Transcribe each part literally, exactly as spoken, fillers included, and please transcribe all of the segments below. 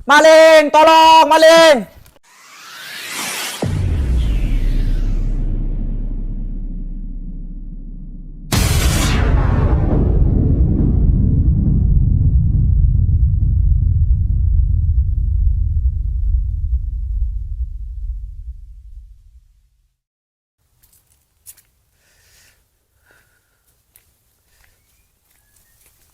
Maling! Tolong, maling!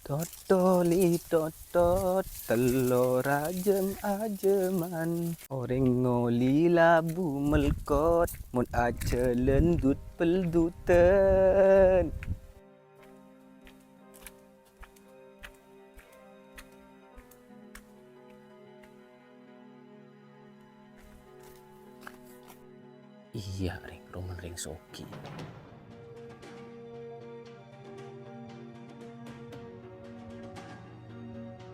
Totoli totot, tello' rajem-ajeman. Orèng ngolè labu melkot, mon ajhâlân dut-peldutan. Iyâ, rèng, romana rèng soghi.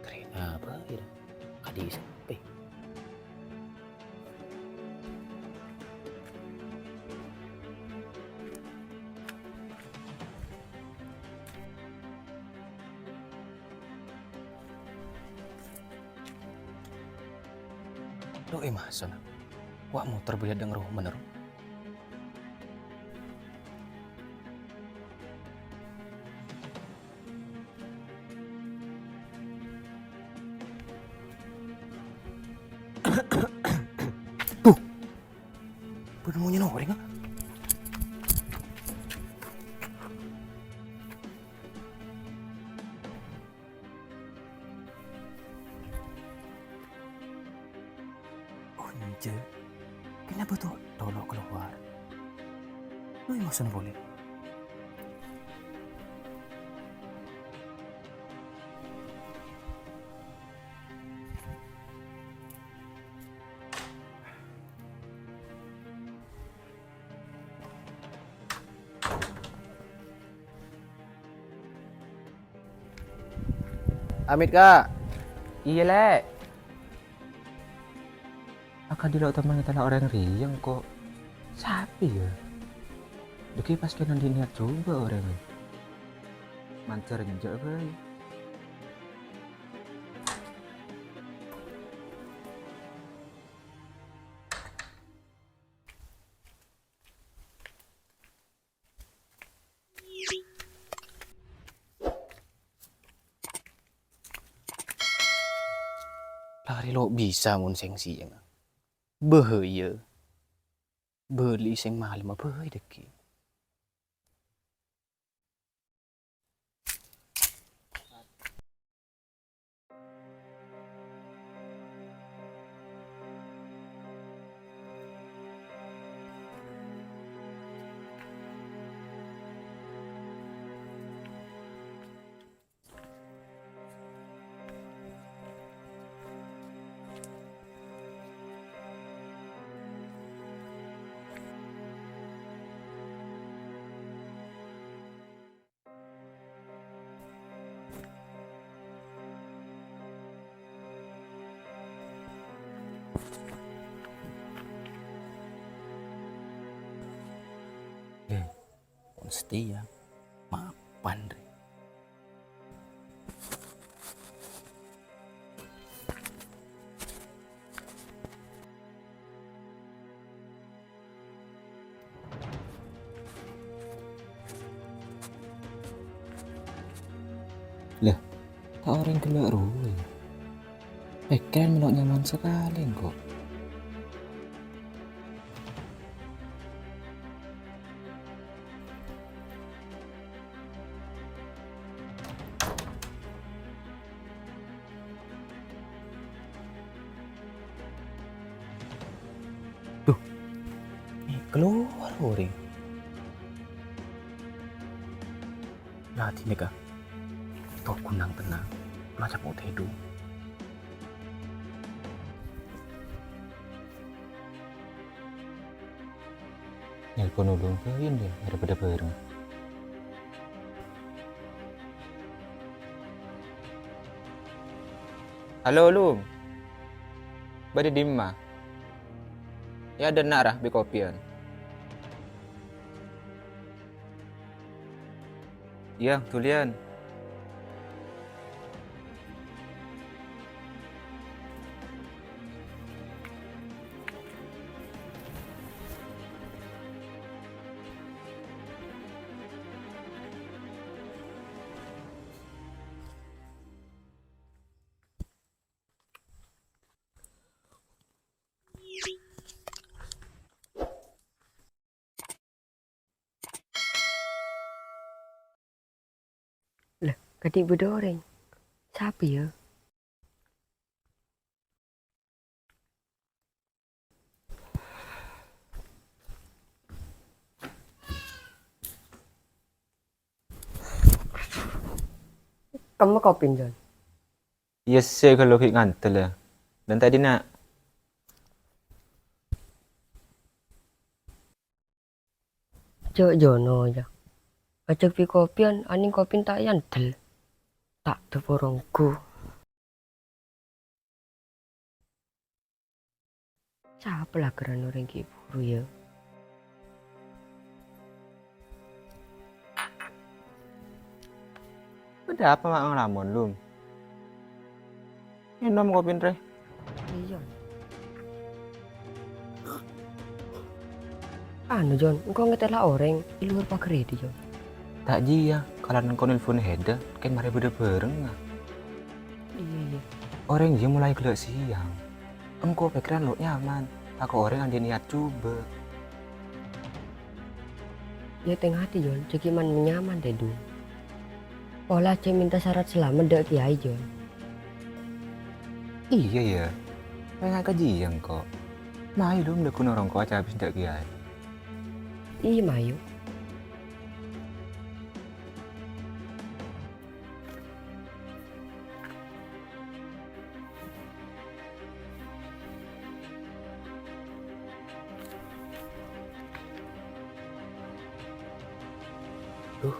Karena apa, ya? Adi' sampè'. Lo' è masona. Wa' motor bâdâ dâ' ngaromana, ro. Tuh. Bâdâ monyèna orèng, ah. Onjâ, kenapa tuh tolo' keluar? Lo' è masona polè. Amit, Kak. Iyâ, Lè'. Akadhi lo' teman kita la orèng rèya engko'. Sapè, yâ? Dhâggi' pas kèng andi' niat jhubâ orèngnga. Manjhâr enjâ' bhâi. La rè lo' bisa mon sèng sèyang. Bhâhâjâ. Bâli sèng malemma bhâi dhâggi'. Lè, pon setia, mapan, rè. Lè, ta' orèng ghellâ' rowa, yâ? Pèkkèran mèlo nyaman sakalè, engko'. Duh, mè' kalowar orèng. Lah, dinèka. Toghun nang tennang. Lah, capo' tèdung. Nelpon Ulung bhâi, yâ, arè padâ bhâreng. Halo, Lung. Bâdâ dimma? Yâ, dâ' enna' ra bi' kopiyan. Iyâ, dhuliyân. Kadhi' bâdâ orèng. Sapa, yâ? Kemma kopina, Jon? Iyâ, sè ghâllu ghi' ngandel, yâ. Dântè' dinna'. Jhâ' Jono, yâ. Ajhâk bi' kopina, anèng kopina ta' èandel. Ta' dâpa' ronggu. Sapa laghârân orèng ghi' buru, yâ? Bâdâ apa ma' ngalamun, Lum? Ngènom kopina, rè. Iyâ. Anu, Jon, engko' ngatèla' orèng è luwar paghâr è dhi', Jon. Ta' jiyâ, kalabân engko' nelpon Heda, kèng marè bâdâ bhârengnga. Iyâ, iyâ. Orèng jiyâ molaè ghellâ' sèyang. Engko' pèkkèran lo' nyaman, tako' orèng anḍi' niyat jhubâ'. Yâ, tè-ngatè, Jon, jhâ' ghi' man-, nyaman, tèdung. Pola jhâ' mènta sarat salamet dâ' kèyaè, Jon. Iyâ, yâ. Mènga' kajiyâ engko'. Mayu, Lum, lagguna rongko' acabis dâ' kèyaè. Iyâ, mayu. Duh,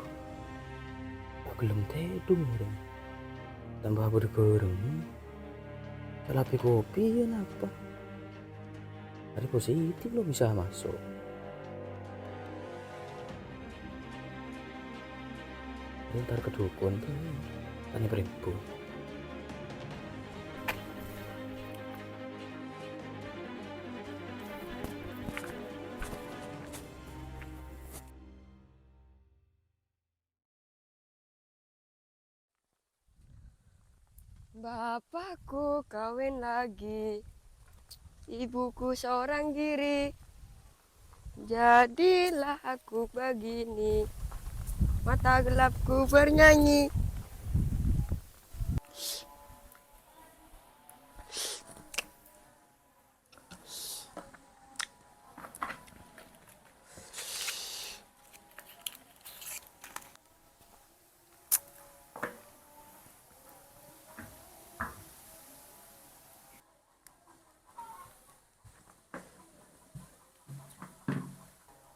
ta' ghellem tèdung orèng. Tamba bâdâ bhâreng. Salabhi kopi yâ napa? Arè positif lo' bisa maso'. Entar ka dukun tuh, tanya prèbu. Bapakku kawin lagi, ibuku seorang diri. Jadilah aku begini, mata gelapku bernyanyi.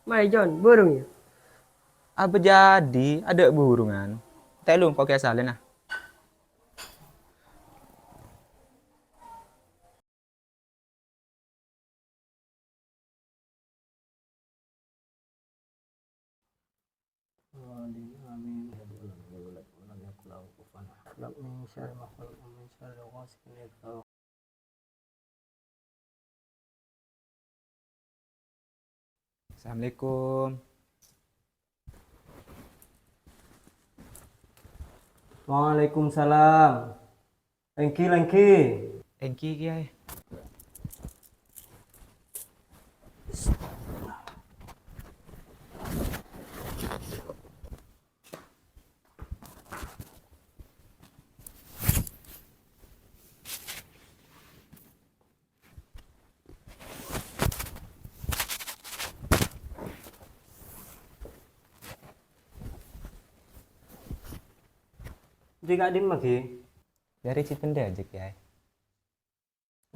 Mayu, Jon, bhurung, yâ? Apa jadi, adâ' bhurungan. Tèlung kok kèya salèna. Assalamualaikum. Waalaikumsalam. Èngghi, èngghi. Èngghi, Kèyaè. Dâri ka'dimma, Ghi? Dâri Cipen dâjâ, Kèyaè.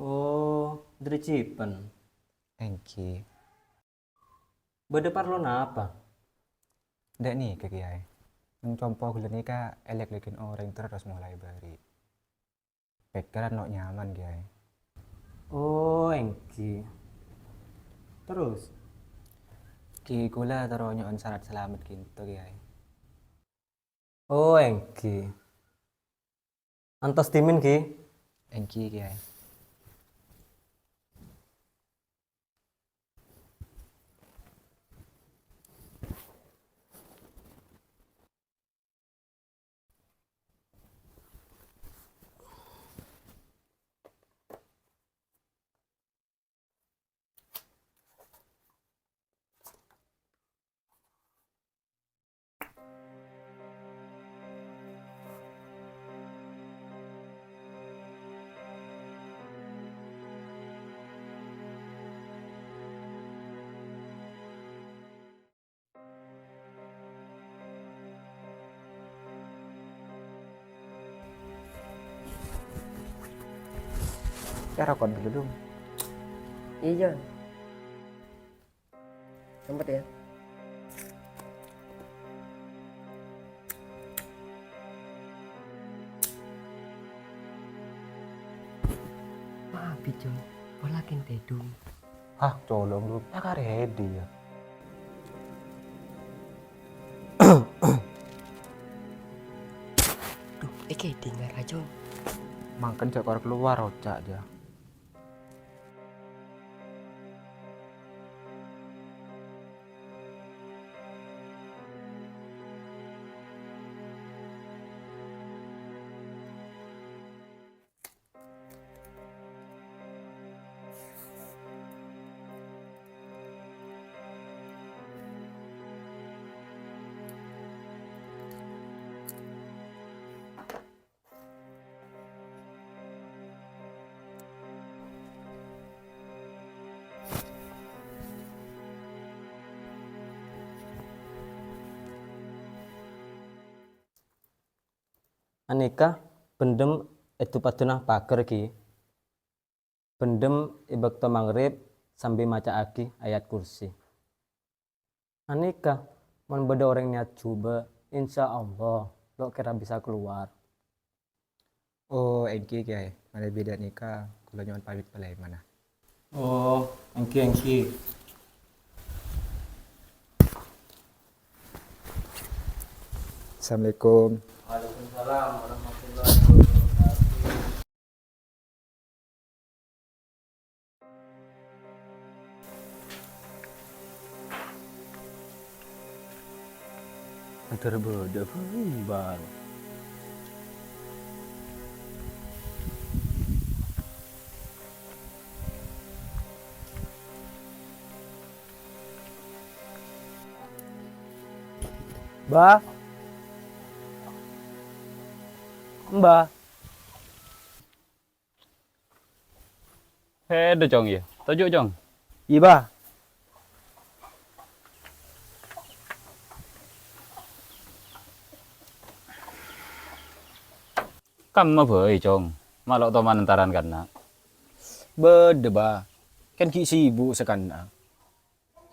Oh, dâri Cipen. Èngghi. Bâdâ parlo napa? Dâ' nèka, Kèyaè. Neng compo ghellâ' nèka èlèk-lèkèn orèng terros molaè bâri'. Pèkkèran lo' nyaman, Kèyaè. Oh, èngghi. Terros? Ghi, kaulâ terro nyo'on sarat salamet ghânto, Kèyaè. Oh, èngghi. Antos dhimèn, Ghi? Èngghi, Kèyaè. Iyâ, rokok dulu, Lum. Iyâ, Jon. Sempet, yâ. Maaf, Jon. Pola kèng tèdung. Hah, colong, Lum. Yâ, karè Hedi, yâ. Duh, èkè dingar, Jon. Mangkèn jhâ' kor-kalowar, oca', yâ. Anèka bhendhem è du-padduna paghâr, ghi. Bhendhem è bâkto maghrib sambi maca'aghi ayat kursi. Anèka, mon bâdâ orèng niyat jhubâ', insyaallah, lo' kèra bisa kalowar. Oh, èngghi, Kèyaè. Malè bidhâ nèka, kaulâ nyo'on pamit polè, mana. Oh, èngghi, èngghi. Assalamualaikum. Waalaikumsalam warahmatullahi wabarakatuh. Adhâr bâdâ bhâi, Bang. Mbah. Mbah. Hèdâ, Cong, yâ. Toju', Cong. Iyâ, Bah. Kamma bhâi, Cong, ma' lo' toman entaran kanna'? Bâdâ, Bah. Kan ghi' sibuk sakanna'.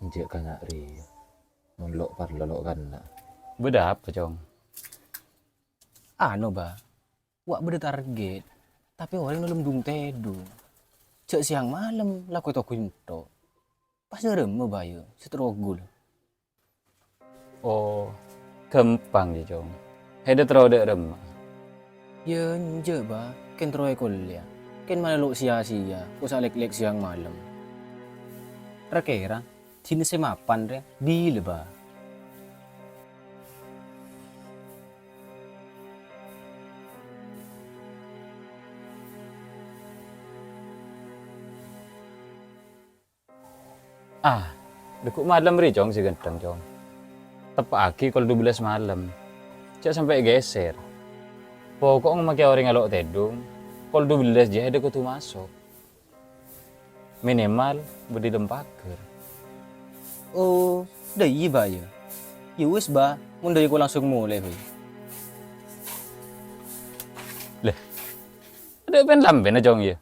Enjâ' kanna' rèya. Mon lo' parlo lo' kanna'. Bâdâ apa, Cong? Anu, Bah. Wa' bâdâ target, tapè orèng nolem dung-tèdung. Jhâ' sèyang malem lako toghu ènto'. Pas dâremma bhâi yâ, sè terro ghulâ. Oh, ghâmpang, yâ, Cong. Hèdâ terro dâ' remma. Yâ, enjâ', Bah. Kèng terro èkollèya. Kèng malè lo' sia-sia, kosa lèk-lèk sèyang malem. Ra-kèra, jhâ' sè mapan rè, bilâ, Bah? Ah, dâgghu' malem rè, Cong, sè ghântheng, Cong. Teppa'aghi kol dubellâs malem. Jhâ' sampè' gheser. Poko'na makè orèng alo' tèdung, kol dubellâs jâ' hèdâ kodhu maso'. Minimal bâdâ è dâlem paghâr. Oh, dâ' iyâ, Bah, yâ? Yâ wis, Bah, mon dâ' iyâ ko langsung molè bhâi. Lè, adâ' pèn-lampènna, Cong, yâ?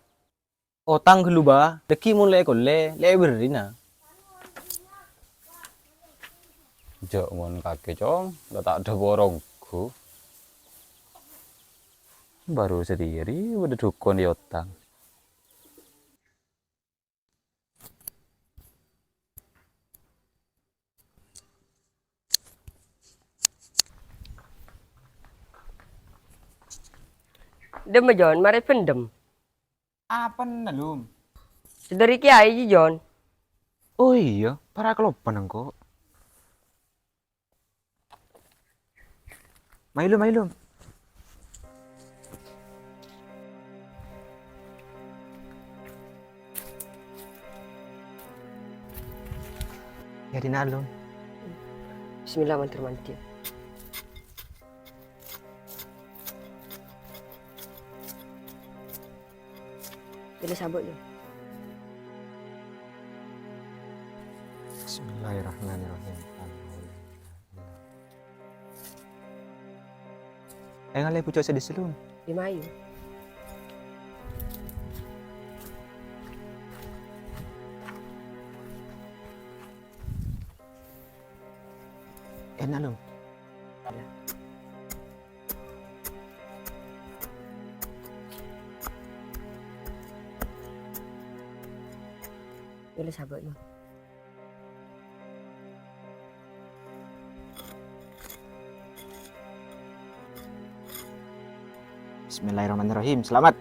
Otang ghâllu, Bah, dâgghi' mon lè-kollè, lè èberri'na. Jhâ' mon kakè, Cong, la ta' dâ' porong ghu. Bâru satèya rè bâdâ dhukon è otang. Dâmma, Jon, marè bhendhem. Apana, Lum? Sè dâri Kèyaè, Jon. Oh iyâ, para' kaloppa engko'. Mayu, Lum, mayu, Lum. Yâ, dinna, Lum. Bismillah, mandhâr-mandhâr. Bilâ sabâ', yâ. Bismillahirrahmanirrahim. Èngalè bucco' sè dissa, Lum. Dimma, yâ? Enak, Lum. Pilih sabuk, Lum. Bismillahirrahmanirrahim. Selamat.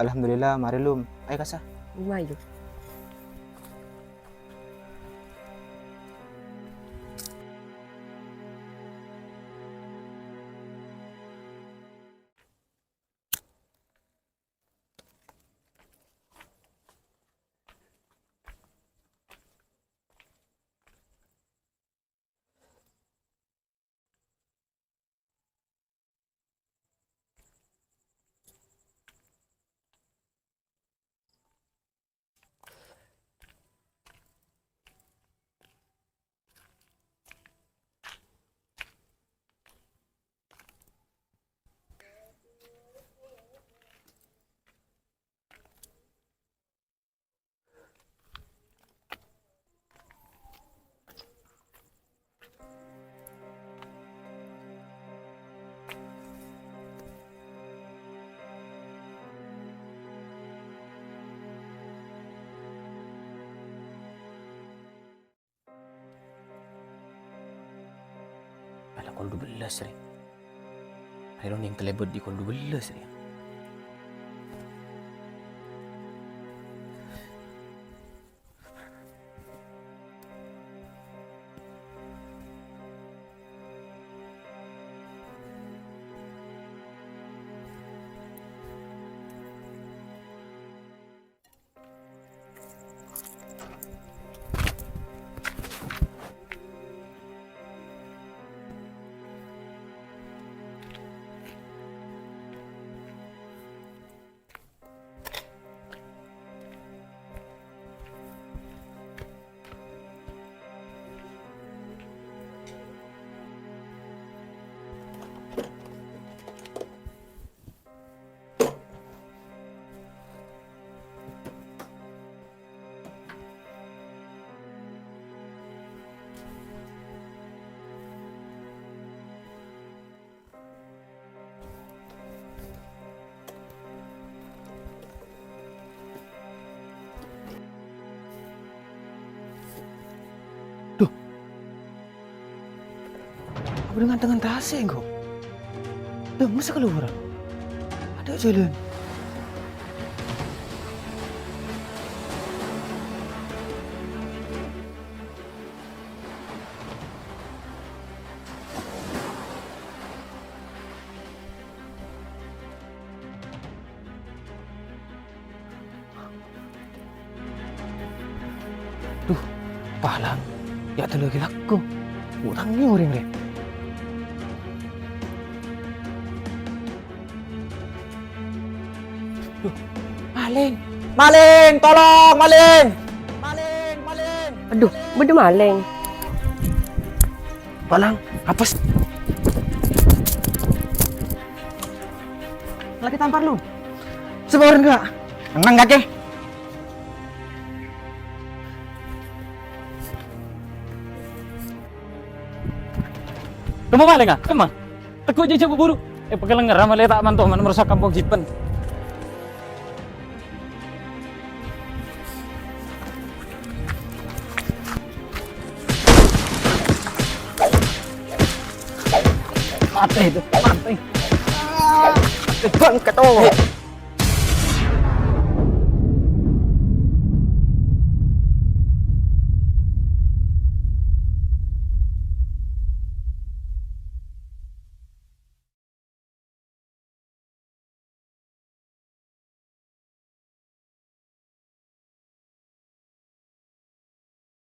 Alhamdulillah, marè, Lum. Ayo, kassa'. Maju. Ala kol dubellâs, rè. Arèya lo' nèng kalèbât dâri kol dubellâs, rè. Dhu. Apa dengan tangan tasè', engko'? Dhu, masa kalowara? Adâ' jhâlân. Dhu, palang, yâ' tellâ' ghi' lako. Otangnga orèng rè. Dhu, malèng! Malèng! Tolong, malèng! Malèng, malèng! Adhu, bâdâ malèng. Palang, apes. Lagi tampar lu. Sabar enggak? Tenang, kakek. Kemma malèngnga? Kemma? Teggu' jhâ' jhâ' buru. Eh, pakalèngngèrra malè ta' manto man merusak kampong Jipen. Matè itu, matè. Matè bangkèt, oh.